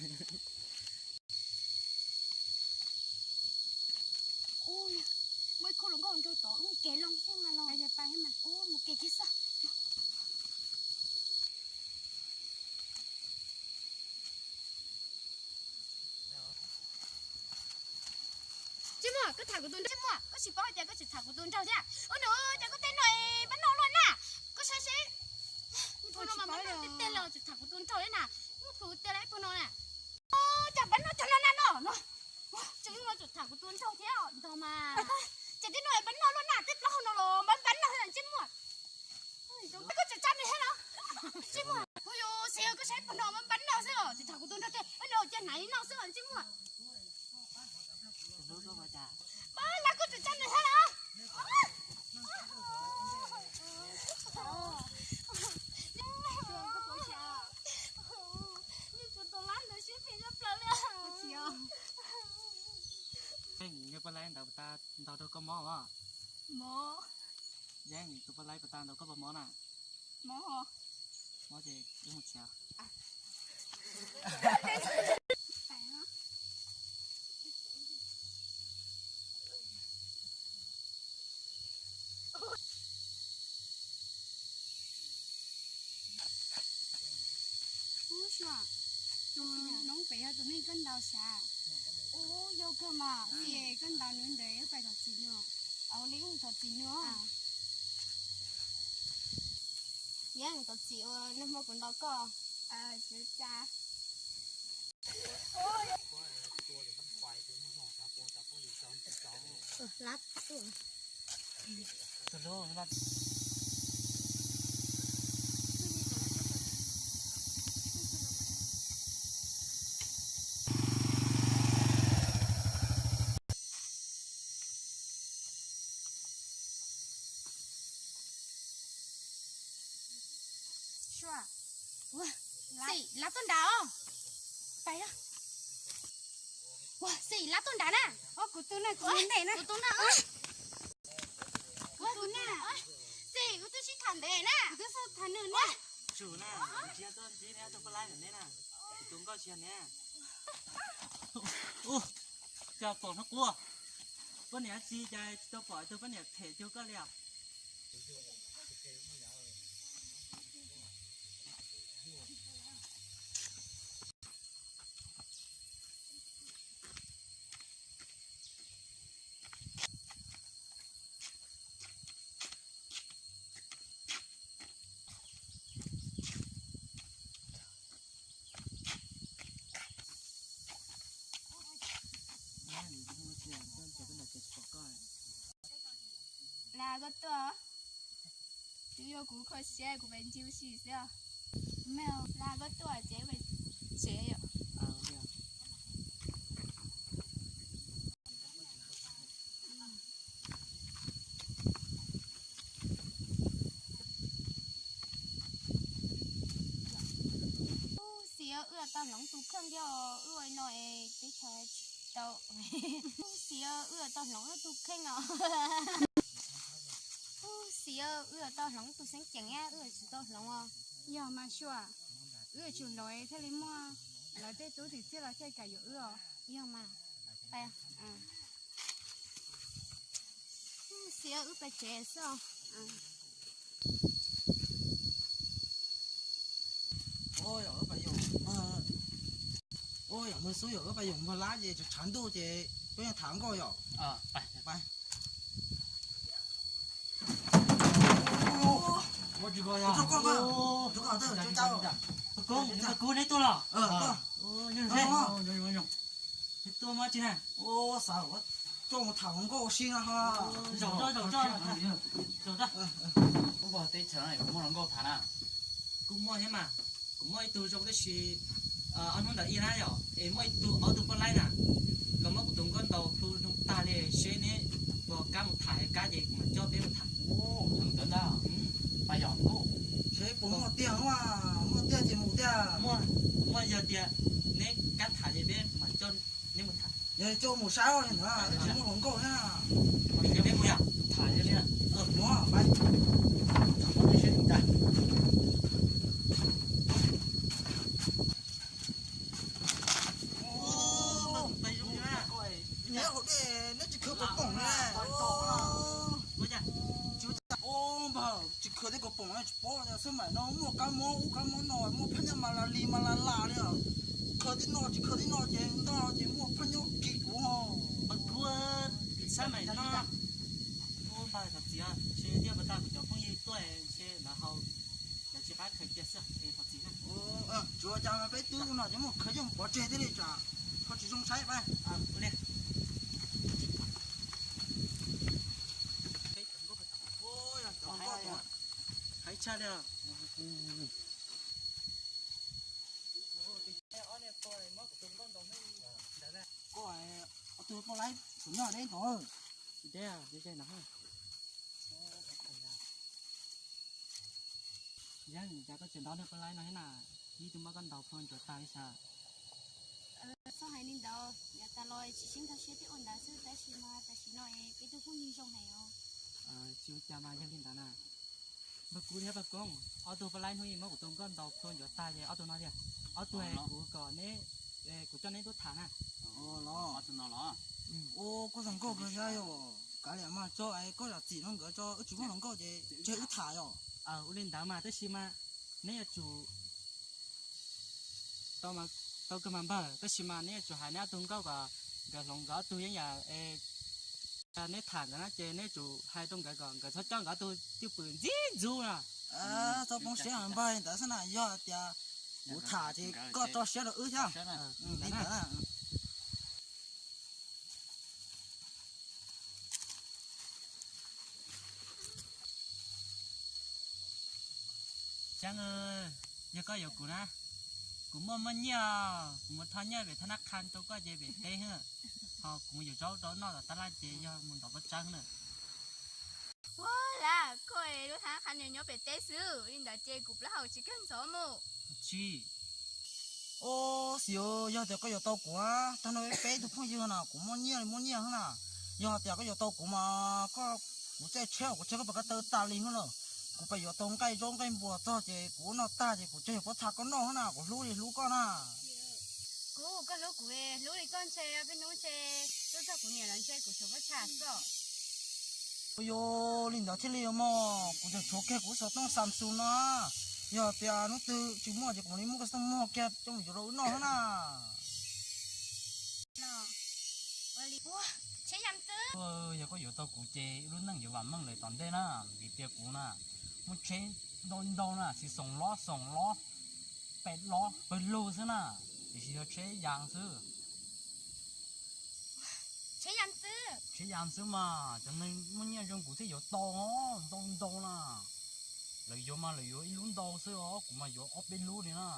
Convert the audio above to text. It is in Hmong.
Ua, muaj ib khub hluas nkauj nraug tod, mus kev loo xwb mas los. Ua, mus kev kiag xwb. Ntsej Muaj, koj tham kuv tus nraug, Ntsej Muaj, koj tsis paub hais tias koj tseem tham kuv tus nraug thiab. Ua nws, cas koj tej no es pab noj luaj na. Koj saib seb, tus no mas pab noj tej tej los tseem tham kuv tus nraug thiab na. Muaj plhus tiag lawm tus no na. Cas pab noj cov no na no no. Tseem no tseem tham kuv tus nraug thiab ntag mas. Ces tej no es pab noj luaj na, tej plaub hau no los pab pab noj thiab Ntsej Muaj. Koj tseem tsa nws thiab los? Ntsej Muaj, hu yus xav yog koj saib puag no pab pab noj xwb os, tseem tham kuv tus nraug tias pab noj cia hnav li no xwb os Ntsej Muaj. Pab lab koj tseem tsa nws thiab los? Yeej tsuas tus lab ntawd siab phem tshaj plaws li. Yeej, yog pab lab ntawd puas tas ntaus rau koj mob os? Mob. Yeej, tus pab lab puas tas ntaus koj puas mob na? Mob. Mob ces wb mus tsev. Ub, Suab, tus noob pem yog tus neeg koj ntaus sav? Ub, yog kawg mas, ces koj ntaus nws ntawd wb pais thov txim nws. Ua li wb thov txim nws. Yeej, thov txim uas nag hmo kuv ntaus koj. Xim, lab tuaj nrad os. Pais os. Ua, Xim, lab tuaj nrad na. Kuv tus na, kuv tus ntej na. Kuv tus na. Xim, kuv twb sib tham ntev na. Kuv twb sib tham nws na. Tsum na, tsis yog tuaj ntsib neb tus pab lab ntawm neb na. Kuv tus nkauj tsis yog neb. Ua, cas pom hnub qub, poj niam tsis cas tsis tau pom tus poj niam phem cuag koj li os. Lag koj tuaj, twb yog kuv kho siab kuv pais ntsib ua si xwb os. Lag koj tuaj ces pais tsev yom. Ub, Xim, wb tau hloov tus kheej thiab os, wb ua no es teb chaws tsis tau. Ub, Xim, wb tau hloov wb tus kheej os. Ub, Xim, wb tau hloov tus xeeb ceem thiab, wb tsis tau hloov os. Yog mas Suab, wb yuav tsum hloov thiaj li muaj lawv tej tub tim txiaj los thiaj kam yuav wb os. Yog mas. Ub, Xim, wb pais tsev xwb os. Ua, yog mus xub yog wb pais yus npog lab ces tshav ntuj ces peb tham nkauj yom. Neb tuaj los? Neb tuaj mas tsis na. Ua, xav coj mus tham hluas nkauj ua si no ho. Zaum, zaum, zaum, zaum. Npog teb chaws kuv muaj hluas nkauj tham na. Kuv muaj thiab mas, kuv muaj ib tug zoo tab sis ob hnub ntawd ib lab yom, es muaj ib tug ob tug poj laib na, los muab kuv tus nkauj ntaus plhu zoo tag li, seb neb puas kam mus tham, kab ces kuv mam coj peb mus tham. Ntawd ntag. Pab yog nkauj, seb puas muaj tiag, muaj tiag ces mus tiag. Muaj, muaj yog tias neb kam tham ces peb mam coj neb mus tham. Yog coj mus saib ntawd tsis muaj hluas nkauj thiab. Peb mus yom. Tham li mus pais. Tham peb seb ntag. Kuv qab mob no muaj phab nyaj mas las li mas las las li os. Khaws tib no tsis khaws tib no ces ntag ces muaj phab nyaj kis kuv os. Mas kuv xav mas no, ua npawg thov txim, ntshe thiaj mus tag kuv cov phooj ywg tuaj ntshe lawv haus, lawv tsis qab khaws cia xwb es thov txim na. Tsuav cas mas peb twb no ces muaj khaws coj mus pov tseg thiaj li tsam ho tsis zoo saib pab. Ua li. Hais tshaj li. Koj, ob tug poj laib tus nyob deb nkaus. Deb, deb no. Yog cas koj tseem ntaus niag poj laib no thiab na? Ib tug muab koj ntaus plho ntsuav tag li sas. Txhob hais li ntawd, yav tas los tsis sib nkag siab thiab ua ntawd xwb, tab sis mas tam sim no es peb tug phooj ywg zoo heev os. Tsis ua cas mas yog li ntawd na. Npawg Kub thiab Npawg Koob, ob tug poj laib hnub ib muab kuv tus nkauj ntaus plho ntsuav tag ces ob tug no tiag. Ob tug kuv kom neb, kuv coj neb tuaj tham na. Ua, koj zoo nkauj kawg thiab yom, kav liam mas tso es koj zam txim rau nkawd tso, wb tsis muaj hluas nkauj ces tseg wb tham yom. Ua li ntawd mas tab sis mas neb yuav tsum tau kawg mas npawg, tab sis mas neb yuav tsum hais neb ob tug nkauj kom nkawd hloov nkawd ob tug yeeb yam, neb tham nkawd na ces neb yuav tsum hais rau nkawd kom nkawd txhob coj nkawd ob tug cwj pwm ntxib ntxub na. Txhob poob siab npawg, ntawd xwb na, yog tias kuv tham ces koj tso siab rau wb thiab. Li ntawd. Caab, yog koj yuav kuv na, kuv muaj muaj nyiaj, kuv mus thov nyiaj pem thab nab qha rau koj ces pem teb, ho kuv mus yuav zaub rau noj tom tab laj ces yog mus nrov pob tsawb na. Ua, lam koj lub thab nab qha nyob pem teb xwb li ntawd ces kuv plaub hau tsis kawg ntxov mus. Tsis Ua, xyov yog tias koj yuav tau kuv, tag no peb tug phooj ywg no kuv muaj nyiaj li muaj nyiaj xwb na. Yog tias koj yuav tau kuv mas koj, kuv caij tsheb kuv tseg koj pem ko taw tas li xwb na. Kuv pem yuav tau nqaij zaub nqaij npua txog ces kuv ua noj tag ces kuv tseg yuav pob txha koj noj xwb na, kuv hlub li hlub koj na. Kuv, koj hlub kuv, hlub li koj ntshe peb hnub ntshe tuaj txog kuv niam lawv ntshe kuv tshuav pob txha xwb. Ua, yog li ntawd thiaj li mog, kuv tseem tshuav kiag kuv xov tooj Samsung no. Yog tias hnub twg tsis muaj ces kuv mam li muab koj xov tooj muag kiag coj mus yuav rau wb noj xwb na. Yog koj yuav tau kuv ces wb lub neej yuav vam meej lawm tom ntej na, vim tias kuv na muaj tsheb ntau ntau na, tsis xoom lob xoom lob, pem lob pawg lug xwb na, tiam sis yog tsheb yas xwb. Tsheb yas xwb mas cov neeg muaj nyiaj zoo kuv thiaj yuav tau ntau ntau na. Lawv yuav mas lawv yuav ib lub ntau xwb os, kuv mas yuav ob peb lub li na.